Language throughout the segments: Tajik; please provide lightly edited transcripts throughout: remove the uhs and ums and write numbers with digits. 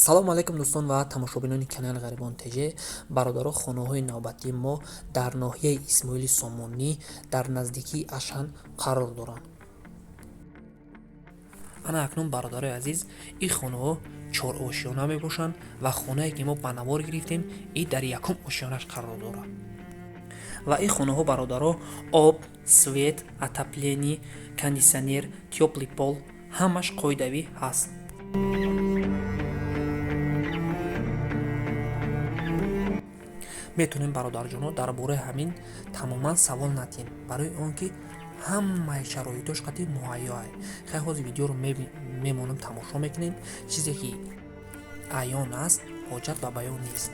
Салому алайкум, дӯстон ва тамошобинони канали Ғарибон ТЖ. Бародаро, хонаҳои навбатии мо дар ноҳияи Исмоили Сомонӣ, дар наздикии Ашан қарор доранд. Ана акнун, бародарои азиз, ин хонаҳо чорошёна мебошанд ва хонае, ки мо ба навор гирифтем, и дар якум ошёнаш қарор дорад. Ва ин хонаҳо, бародаро, об, свет, отопление, кондитсионер, тёплый пол ҳамаш қоидавӣ ҳаст. Метавонем, бародарҷоно, дар бораи ҳамин тамоман савол натиҳем, барои он ки ҳамаи шароитош қати муҳайёай. Хай, ҳозир видеоро мемонам, тамошо мекунем. Чизе ки аён аст, ҳоҷат ба баён нест.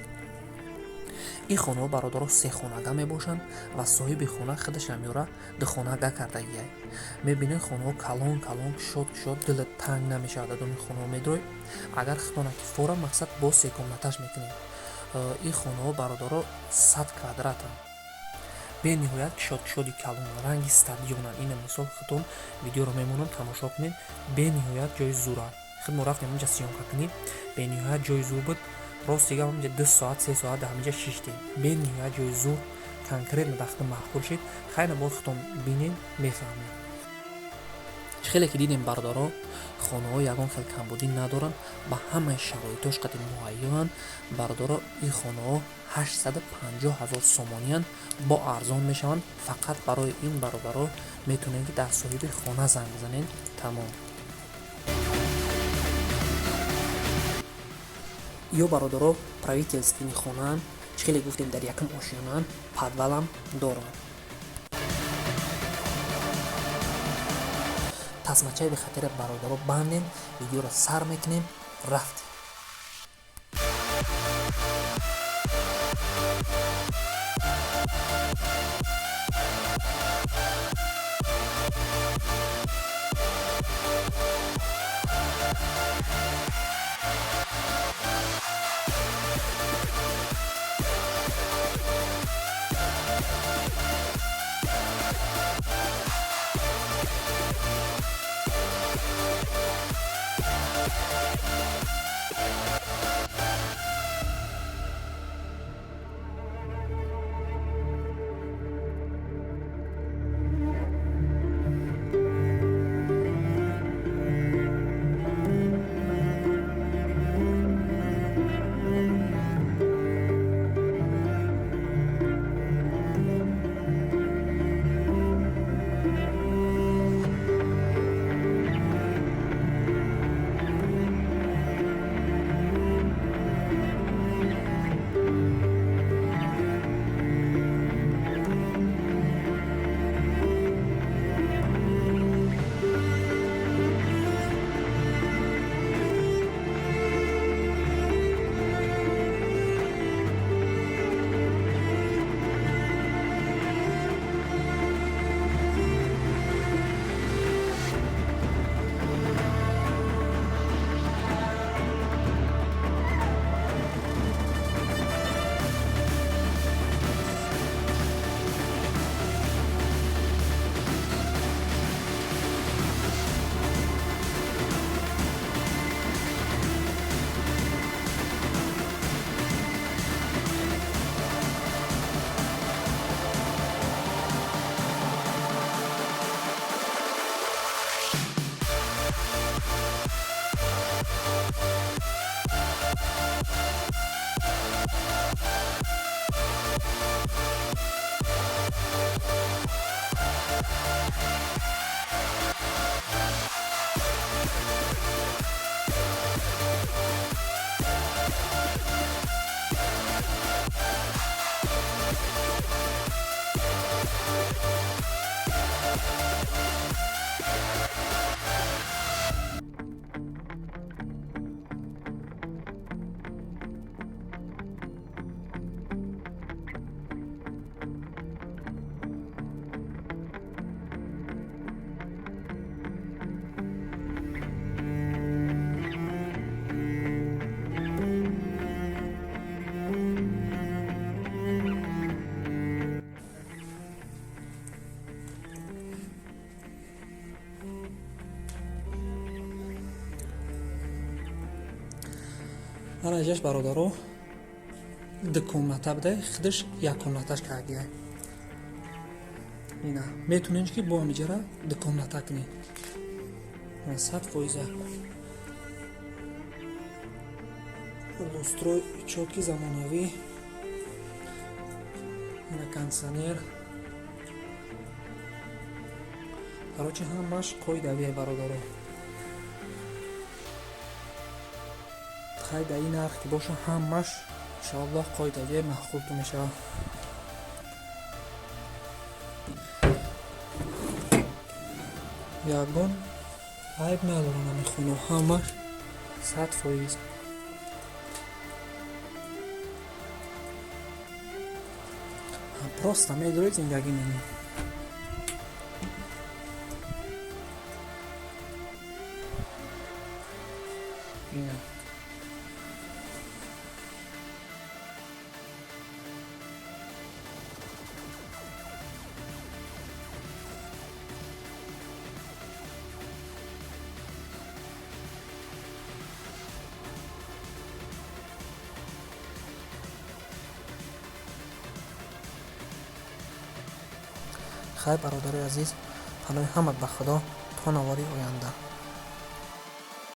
Ин хонаҳо, бародаро, сехонага мебошанд ва соҳиби хона худашам ёра духонага кардагиай. Мебинед, хонаҳо калон калон, кушод кушод, дилат танг намешавад. Адони хонаҳо медрой, агар худтона ки фора мақсад бо секомнаташ мекунем. Ин хонаҳо, бародаро, 100 квадратанд, бениҳоят кушодкушоди калон, ранги стадионанд. Ина мисол, худтон видеоро мемонам, тамошо кунед. Бениҳоят ҷои зуранд. Худ мо рафтем инҷа съёмка кунем, бениҳоят ҷои зур буд. Рости гап, ҳаминҷа 2 соат, 3 соат дар ҳаминҷа шиштем. Бениҳоят ҷои зур, конкретно дахта маъқул шид. Хайна, боз худтон бинед, мефаҳмед. Хеле ки дидем, бародаро, хонаҳо ягон хел камбудӣ надоранд, ба ҳамаи шароитош қати муҳайёанд. Бародаро, ин хонаҳо 850 000 сомониянд, бо арзон мешаванд. Фақат барои ин, бародаро, метавонед, ки дар соҳиби хона занг бизанед, тамом. Ё, бародаро, правительственный хонаанд. Чӣ хеле гуфтем, дар якум ошёнаанд, подвалам доранд. Тасмачаи бехатара, бародаро, бандем, видеоро сар мекунем, рафтем. Ана иҷаш, бародаро, ду комната буда, худаш як комнаташ кардия. Ина метонем ки бо ҳамиҷара ду комната кунем. 100%. Лустрой чётки, замонавӣ. Ина кондиционер. Короче, ҳамаш қоидавие, бародаро. Хай, дар ин нарх ки боша, ҳамаш иншоаллоҳ қоидавие, маъқултон мешавад. Ягон айб надоранд ҳамин хонаҳо, ҳамаш 100%. Просто медоред, зиндагӣ менед. Ина. Хай, бародарои азиз, паноҳи ҳамат ба Худо, то навори оянда.